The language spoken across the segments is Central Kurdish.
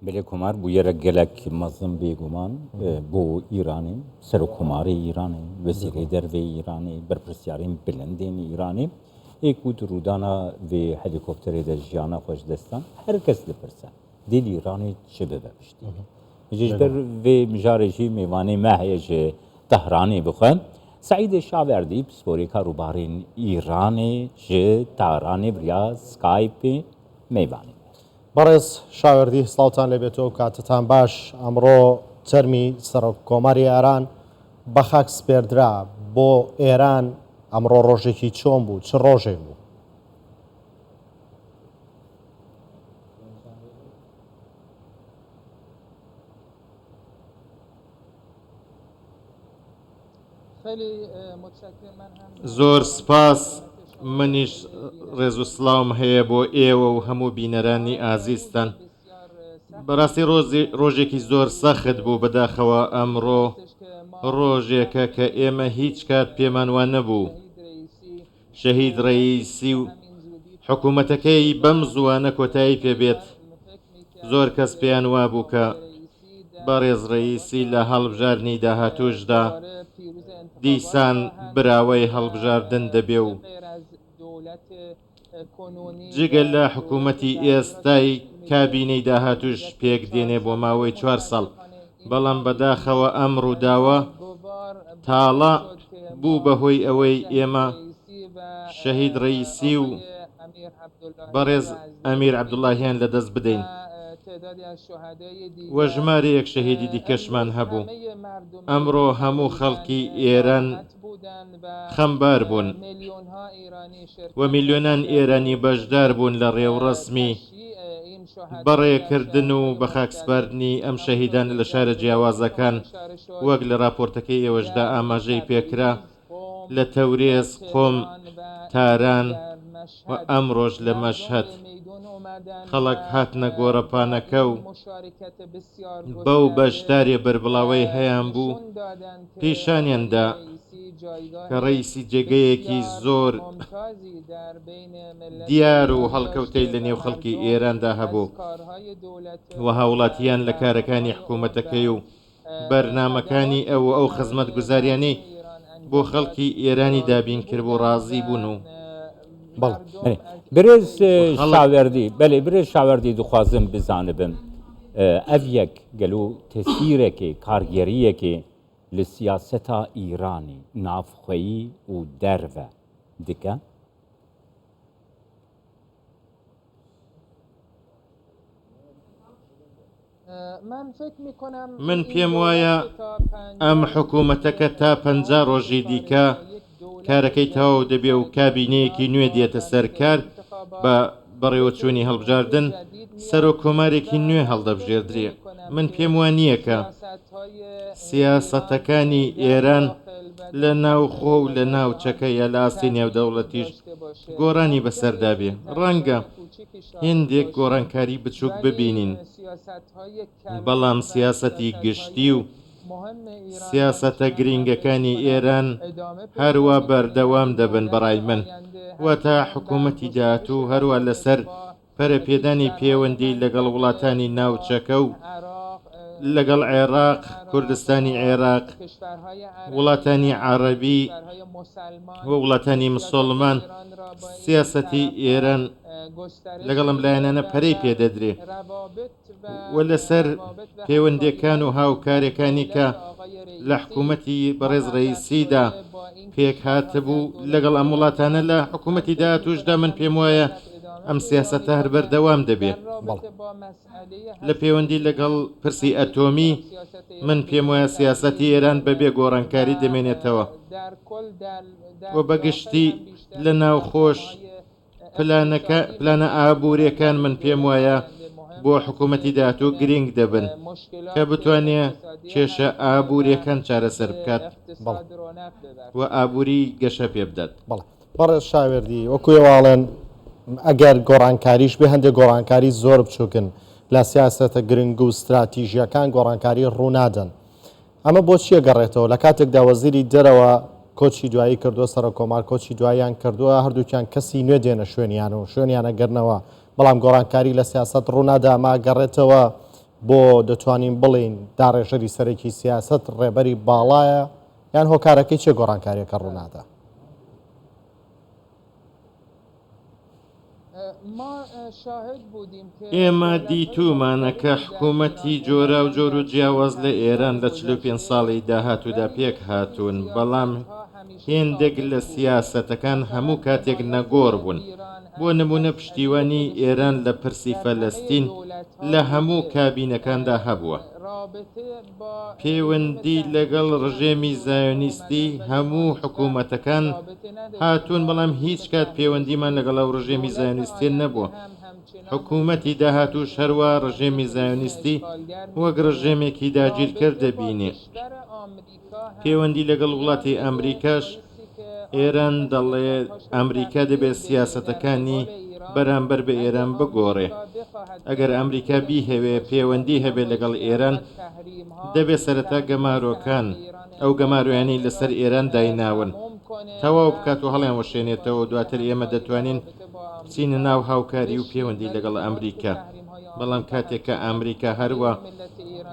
Belê komar bûyerek gelek mezin bêguman bo Îranê, Serokkomarê Îranê, Wezîrê Derveyê Îranê, berpirsyarên bilindên Îranê ê ku di rûdana vê helîkopterê de jiyana xwe ji dest dan, her kes dipirse dê li Îranê çi bibe piştî vê. Ji ber vê mijarê jî mêvanê me heye ji Tehranê bi xwe. Seîdê Şaverdî pisporê karûbarên Îranê ji Tehranê bi riya Skypeê mêvanê me. بەڕێز شاوێردی سڵاوتان لێبێت و کاتتان باش ئەمڕۆ تەرمی سەرۆک کۆماری ئێران بە خاک سپێردرا بۆ ئێران ئەمڕۆ ڕۆژێکی چۆن بوو چ ڕۆژێک بوو؟ زۆر سپاس منیش ڕێز و سڵاوم هەیە بۆ ئێوە و هەموو بینەرانی ئازیزتان. بەڕاستی ڕۆژێکی زۆر سەخت بوو بەداخەوە ئەمڕۆ ڕۆژێکە کە ئێمە هیچ کات پێمان وا نەبوو شەهید ڕەئیسی و حکوومەتەکەی بەم زووانە کۆتایی پێ بێت. زۆر کەس پێیان وابوو کە بەڕێز ڕەئیسی لە هەڵبژاردنی داهاتووشدا دیسان براوەی هەڵبژاردن دەبێ و جگە لە حکوومەتی ئێستای کابینەی داهاتووش پێک دێنێ بۆ ماوەی چوار ساڵ، بەڵام بەداخەوە ئەم ڕووداوە تاڵە بوو بە هۆی ئەوەی ئێمە شەهید ڕەئیسی و بەڕێز ئەمیر عەبدوڵاهیان لەدەست بدەین و ژمارەیەک شەهیدی دیکەشمان هەبوو. ئەمڕۆ هەموو خەڵکی ئێران خەمبار بوون و میلیۆنان ئێرانی بەشدار بوون لە ڕێوڕەسمی بەڕێکردن و بەخاکسپاردنی ئەم شەهیدانە لە شارە جیاوازەکان وەک لە ڕاپۆرتەکەی ئێوەشدا ئاماژەی پێکرا. لە تەورێز، قوم، تاران و ئەمڕۆش لە مەشهەد خەڵک هاتنە گۆڕەپانەکە و بەو بەشداریە بەربڵاوەی هەیانبوو پیشانیان دا کە ڕەئیسی جێگەیەکی زۆر دیار و هەڵکەوتەی لە نێو خەڵکی ئێراندا هەبوو و هاوڵاتیان لە کارەکانی حکوومەتەکەی و بەرنامەکانی ئەو و ئەو خزمەتگوزاریانەی بۆ خەڵکی ئێرانی دابین کردبوو ڕازی بوون و بەڵێ برێز شاوێردی بەێ برێز شاوەردی دخوازم بزانبم ئەv یەک گەلو تەسیرێکی کارگێریەکی لە سیاسەتا ئیرانی ناوخۆیی و دەرڤە دکە؟ من پێم وایە ئەم حکوومەتە کە تا 50 ڕۆژی دیکە کارەکەی تەواو دەبێ و کابینەیەکی نوێ دێتە سەر کار بە بەڕێوەچوونی هەڵبژاردن سەرۆک کۆمارێکی نوێ هەڵدەبژێردرێ. من پێم وا نییە کە سیاسەتەکانی ئێران لە ناوخۆ و لە ناوچەکە یا لە ئاستی نێودەوڵەتیش گۆڕانی بەسەردا بێ. ڕەنگە هێندێک گۆڕانکاری بچووک ببینین، بەڵام سیاسەتی گشتی و سیاسەتە گرینگەکانی ئێران هەروا بەردەوام دەبن بەڕای من، واتە حکوومەتی داهاتوو هەروا لەسەر پەرەپێدانی پێوەندی لەگەڵ وڵاتانی ناوچەکە و لەگەڵ عێراق، کوردستانی عێراق، وڵاتانی عەڕەبی و وڵاتانی مسوڵمان سیاسەتی ئێران لەگەڵ ئەم لایەنانە پەرەی پێ دەدرێ و لەسەر پێوەندییەکان و هاوکارییەکانی کە لە حکوومەتی بەڕێز ڕەئیسیدا پێک هاتبوو لەگەڵ ئەم وڵاتانە لە حکوومەتی داهاتووشدا من پێم وایە ئەم سیاسەتە هەر بەردەوام دەبێ. لە پێوەندی لەگەڵ پرسی ئەتۆمی من پێم وایە سیاسەتی ئێران بەبێ گۆڕانکاری دەمێنێتەوە و بە گشتی لە ناوخۆش پلانەکە پلانە ئابووریەکان من پێم وایە بۆ حکوومەتی داهاتوو گرینگ دەبن کە بتوانێ کێشە ئابووریەکان چارەسەر بکات و ئابووری گەشە پێ بدات. بەڕێز شاوێردی، وەکو ئێوە ئەڵێن ئەگەر گۆڕانکاریش بێ هەندێک گۆڕانکاری زۆر بچووکن لە سیاسەتە گرنگ و ستراتیژیەکان گۆڕانکاری ڕوونادەن. ئەمە بۆ چیە گەڕێتەوە لە کاتێکدا وەزیری دەرەوە کۆچی دوایی کردووە سەرۆک کۆمار کۆچی دواییان کردووە هەردووکیان کەسی نوێ دێنە شوێنیان و شوێنیان ئەگەرنەوە بەڵام گۆڕانکاری لە سیاسەت ڕوونادا ئەمە ئەگەڕێتەوە. بۆ دەتوانین بڵێین داڕێژەری سەرەکی سیاسەت ڕێبەری باڵایە یان هۆکارەکەی چیە گۆڕانکاریەکە ڕوونادا؟ ئێمە دیتوومانە کە حکوومەتی جۆراوجۆر و جیاواز لە ئێران لە 45 ساڵی داهاتوودا پێکهاتوون، بەڵام هێندێک لە سیاسەتەکان هەموو کاتێک نەگۆڕ بوون. بۆ نموونە پشتیوانیی ئێران لە پرسی فەلەستین لە هەموو کابینەکاندا هەبووە. پێوەندی لەگەڵ ڕژێمی زایۆنیستی هەموو حکوومەتەکان هاتوون، بەڵام هیچ کات پێوەندیمان لەگەڵ ئەو ڕژێمی زایۆنیستیە نەبووە. حکوومەتی داهاتووش هەروا ڕژێمی زایۆنیستی وەک ڕژێمێکی داگیرکەر دەبینێ. پێوەندی لەگەڵ وڵاتی ئەمریکاش، ئێران دەڵێ ئەمریکا دەبێ سیاسەتەکانی بەرامبەر بە ئێران بگۆڕێ. ئەگەر ئەمریکا بیهەوێ پێوەندی هەبێ لەگەڵ ئێران، دەبێ سەرەتا گەمارۆکان، ئەو گەمارۆیانەی لەسەر ئێران دایناون، تەواو بکات و هەڵیانوەشێنێتەوە و دواتر ئێمە دەتوانین بچینە ناو هاوکاری و پێوەندی لەگەڵ ئەمریکا. بەڵام کاتێک کە ئامریکا هەروا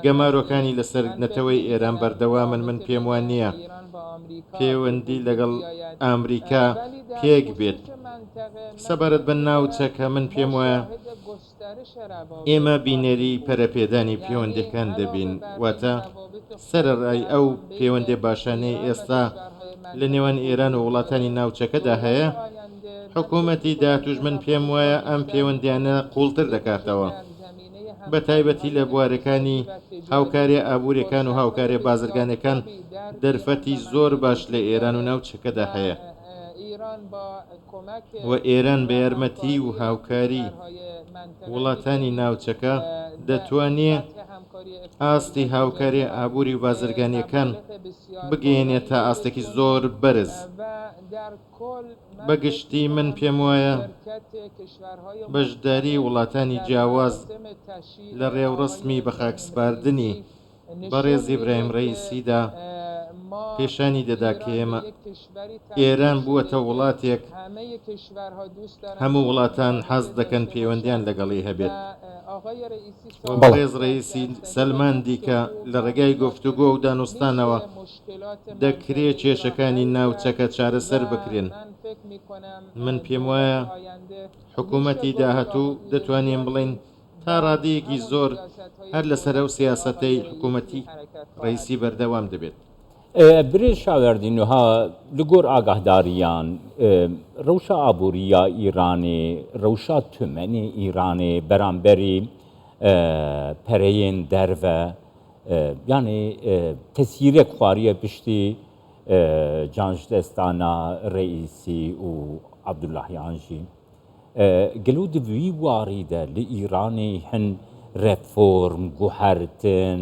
گەمارۆکانی لەسەر نەتەوەی ئێران بەردەوامن من پێم وا نییە پێوەندی لەگەڵ ئامریکا پێک بێت. سەبارەت بە ناوچەکە من پێم وایە ئێمە بینەری پەرەپێدانی پێوەندیەکان دەبین واتە سەرەڕای ئەو پێوەندێ باشانەی ئێستا لە نێوان ئێران و وڵاتانی ناوچەکەدا هەیە، حکوومەتی داهاتووش من پێم وایە ئەم پێوەندییانە قووڵتر دەکاتەوە، بە تایبەتی لە بوارەکانی هاوکارییە ئابوورییەکان و هاوکارییە بازرگانییەکان دەرفەتی زۆر باش لە ئێران و ناوچەکەدا هەیە و ئێران بە یارمەتی و هاوکاری وڵاتانی ناوچەکە دەتوانێ ئاستی هاوکارییە ئابووری و بازرگانییەکان بگەیەنێتە ئاستێکی زۆر بەرز. بە گشتی من پێم وایە بەشداریی وڵاتانی جیاواز لە ڕێوڕەسمی بەخاکسپاردنی بەڕێز ئیبراهیم ڕەئیسیدا پێشانی دەدا کە ئێمە ئێران بووەتە وڵاتێک هەموو وڵاتان حەز دەکەن پەیوەندیان لەگەڵی هەبێت و بەڕێز ڕەئیسی سەلماندی کە لە ڕێگای گفتوگۆ و دانوستانەوە دەکرێ کێشەکانی ناوچەکە چارەسەر بکرێن. من پێموایە حکوومەتی داهاتوو دەتوانین بڵێین تا ڕادەیەکی زۆر هەر لەسەر ئەو سیاسەتەی حکوومەتی ڕەئیسی بەردەوام دەبێت. برێز شاوەردی نوها لە گۆر ئاگاهداریان رەوشا ئابووری یا ئیرانێ، رەوشا تومەنێ ئیرانێ بەرامبەری پەرەیێن دەرڤە یانێ تەسیرێک خواریە پشتی جانژدەستانا رەئیسی و عەبدولاهیان ژی. گەلۆ di vî warî de li Îranê hin reform, guhertin,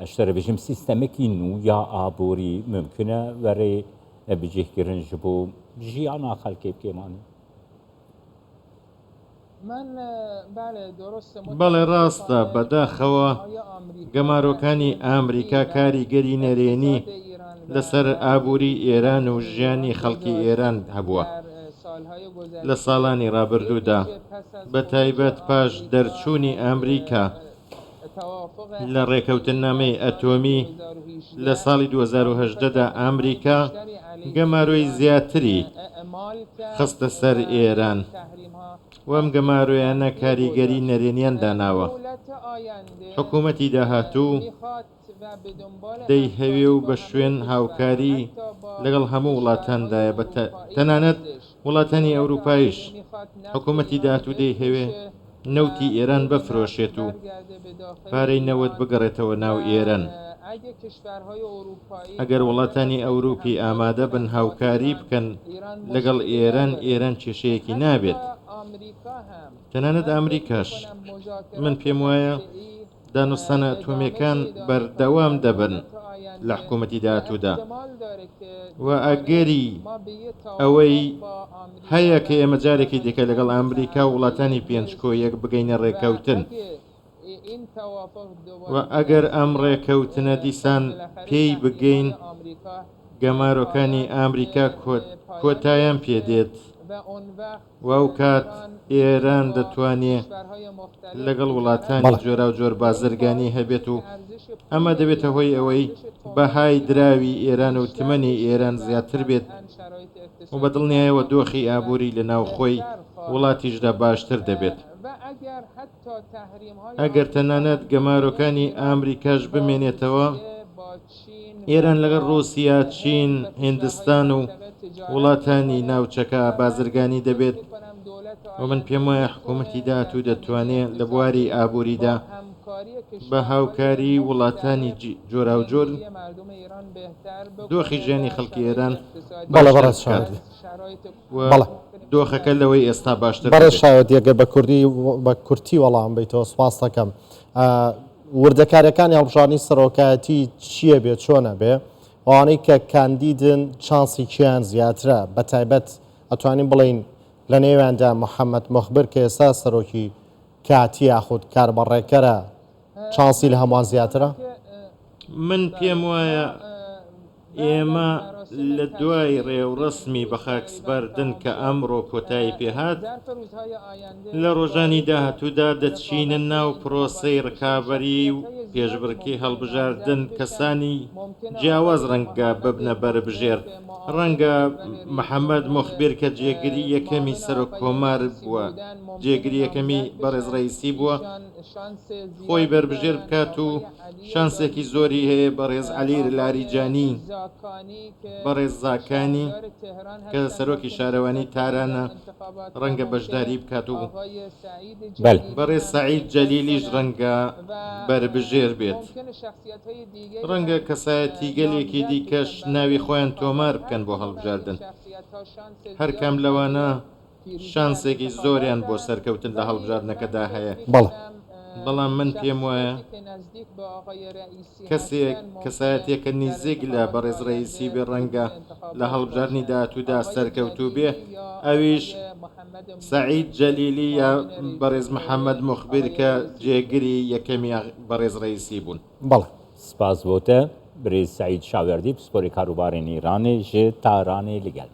ez ji te re bêjim sîstemekî nû ya aborî mimkun e were bicihkirin ji bo jiyana xelkê bi kêmanî? بەڵێ ڕاستە، بەداخەوە گەمارۆکانی ئامریکا کاریگەری نەرێنی لەسەر ئابووری ئێران و ژیانی خەڵکی ئێران هەبووە لە ساڵانی ڕابردوودا، بەتایبەت پاش دەرچوونی ئامریکا لە ڕێکەوتننامەی ئەتۆمی لە ساڵی 2018 دا ئامریکا گەمارۆی زیاتری خستە سەر ئێران و ئەم گەمارۆیانە کاریگەری نەرێنیان داناوە. حکوومەتی داهاتوو دەیهەوێ و بە شوێن هاوکاری لەگەڵ هەموو وڵاتاندایە بە تەنانەت وڵاتانی ئەوروپایش. حکوومەتی داهاتوو دەیهەوێ نەوتی ئێران بفرۆشێت و پارەی نەوت بگەڕێتەوە ناو ئێران. ئەگەر وڵاتانی ئەوروپی ئامادە بن هاوکاری بکەن لەگەڵ ئێران، ئێران کێشەیەکی نابێت. تەنانەت ئامریکاش. من پێم وایە دانوستانە ئەتۆمییەکان بەردەوام دەبن لە حکوومەتی داهاتوودا و ئەگەری ئەوەی هەیە کە ئێمە جارێکی دیکە لەگەڵ ئامریکا و وڵاتانی پێنج کۆ یەک بگەینە ڕێککەوتن و ئەگەر ئەم ڕێککەوتنە دیسان پێی بگەین گەمارۆکانی ئامریکا کۆتایان پێ دێت. و ئەوکات ئێران دەتوانێ لەگەڵ وڵاتانی جۆراوجۆر بازرگانی هەبێت و ئەمە دەبێتە هۆی ئەوەی بەهای دراوی ئێران و تمەنی ئێران زیاتر بێت و بە دڵنیایەوە دۆخی ئابووری لە ناوخۆی وڵاتیشدا باشتر دەبێت. ئەگەر تەنانەت گەمارۆکانی ئامریکاش بمێنێتەوە، ئێران لەگەڵ ڕووسیا، چین، هیندستان و وڵاتانی ناوچەکە بازرگانی دەبێت و من پێموایە حکوومەتی داهاتوو دەتوانێ لە بواری ئابووریدا بە هاوکاری وڵاتانی جۆراوجۆر دۆخی ژیانی خەڵکی ئێران باشتر بکات و دۆخەکە لەوەی ئێستا باشتر بەڕێز شاوێردی ئەگەر بە کوردی بە کورتی وەڵام بیتەوە سوپاست دەکەم. وردەکاریەکانی هەڵبژاردنی سەرۆکایەتی چییە بێ چۆنە بێ ئەوانەی کە کاندیدن چانسی کێیان زیاترە بە تایبەت ئەتوانین بڵێین لە نێویاندا محەممەد مخبر کە ئێستا سەرۆکی کاتی یاخود کاربەڕێکەرە چانسی لە هەمووان زیاترە؟ من پێم وایە ئێمە لە دوای ڕێوڕەسمی بەخاکسپاردن کە ئەمڕۆ کۆتایی پێهات، لە ڕۆژانی داهاتوودا دەچینە ناو پرۆسەی ڕکابەری و پێشبڕکێی هەڵبژاردن، کەسانی جیاواز ڕەنگە ببنە بەربژێر، ڕەنگە محەمەد موخبیر کە جێگری یەکەمی سەرۆک کۆمار بووە، جێگری یەکەمی بەڕێز ڕەئیسی بووە، خۆی بەربژێر بکات و شانسێکی زۆری هەیە بەڕێز عەلی لاریجانی، بەڕێز زاکانی کە سەرۆکی شارەوانی تارانە ڕەنگە بەشداری بکات و بەڕێز سەعید جەلیلیش ڕەنگە بەربژێر بێت. ڕەنگە کەسایەتیگەلێکی دیکەش ناوی خۆیان تۆمار بکەن بۆ هەڵبژاردن. هەرکام لەوانە شانسێکی زۆریان بۆ سەرکەوتن لە هەڵبژاردنەکەدا هەیە. بەڵێ. بەڵام من پێم وایە کەسێک، کەسایەتییەکە نیزیک لە بەڕێز ڕەئیسی بێ ڕەنگە لە هەڵبژاردنی داهاتوودا سەرکەوتوو بێ، ئەویش سەعید جەلیلی یا بەڕێز محەمەد موخبیر کە جێگری یەکەمی بەڕێز ڕەئیسی بوون. بەڵێ. سپاس بۆ تە برێز سەعید شاوێردی پسپۆرێ کاروبارێن ئیرانێ ژ تارانێ لگەل.